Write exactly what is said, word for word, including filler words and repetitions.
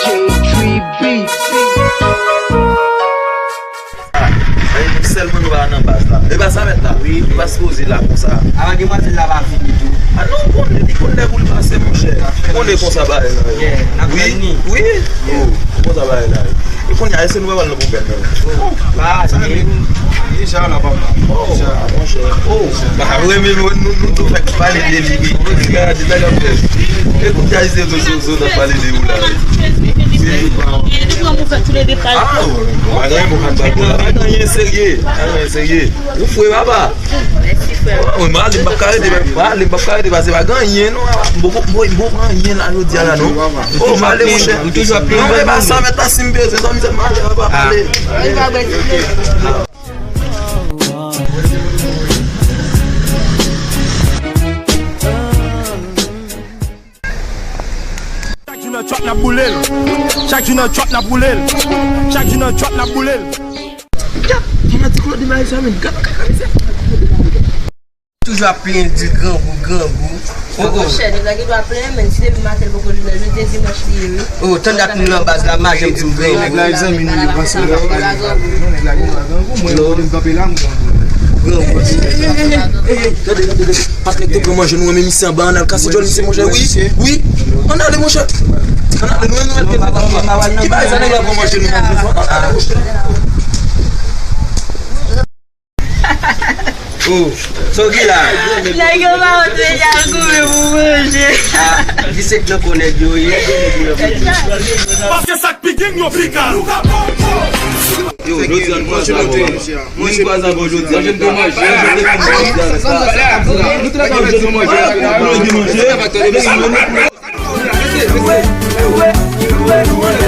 K three B. Sèlman nou pa nan baz la. E pa sa mèt la. Wi. Nou pa sipoze la konsa. Avan demwazèl la pa vini tou. A non, ou konnen, li konn lè pou l pase, monchè. Ou konnen konsa bagay la ye. Yeah, n ap tann li. Wi, wi. Oh, konsa bagay la ye. E kounye a, èske nou pa pral nan pwoblèm nan? Oh, pa ale. Deja la, papa. Oh, deja. Monchè. Oh, pa vre, men nou, nou, nou tou fèk pale de li, wi. Gade sa k ap fèt. E kounye a, se sou, sou, sou, n ap pale de ou la. Se li, pa. E nou pran mouvè tou le de pral. Ah, pa gen anyen, pa gen anyen serye. Pa gen anyen serye. Ou fre, papa. Mèsi, frè. Oh, m ale, m p ap ka rete, m ale, m p ap ka rete, pase pa gen anyen, non, papa. M poko, m poko, m poko pran anyen la, jodi a la, non. Oh, m ale, monchè. Non, e pa sa, mèt la, si m bezwen, zanmi, m ale, papa, m ale. Chak jou nan trap n ap boule l. Chak jou nan trap n ap boule l. Chak jou nan trap n ap boule l. Gad, fanatik Claude Marie sa menm. Gad, gad, gad, gad. Toujou ap plenn di grangou, grangou. Oh, oh. Monchè, nèg la gen dwa plenn, men si depi maten l poko jwenn, jodi dimanch li ye, wi. Oh, tann dat nou nan baz la, madanm di m grangou. Nèg la, zanmi nou, yo panse yo ap pale. Non, nèg la gen dwa grangou. Mwen, kote m kanpe la, m grangou. Grangou. Tande, tande, tande. Paske te pran manje nou, men misye anba, ann al kase djòl misye, monchè. Wi, wi. Ann ale, monchè. Ann ale, nou, nou, nou. Ki bagay sa, nèg la pran manje nou, ann ale, monchè. Oh, sa w gen la? Nèg yo pa wont, men y al goumen pou manje. Ah, di se k nan kò nèg yo ye. Paske sa k pi gen yo pi ka. Yo, jodi a nou kwaze avè w, papa. Mwen kwaze avè w jodi a, mwen te manje, mwen te manje.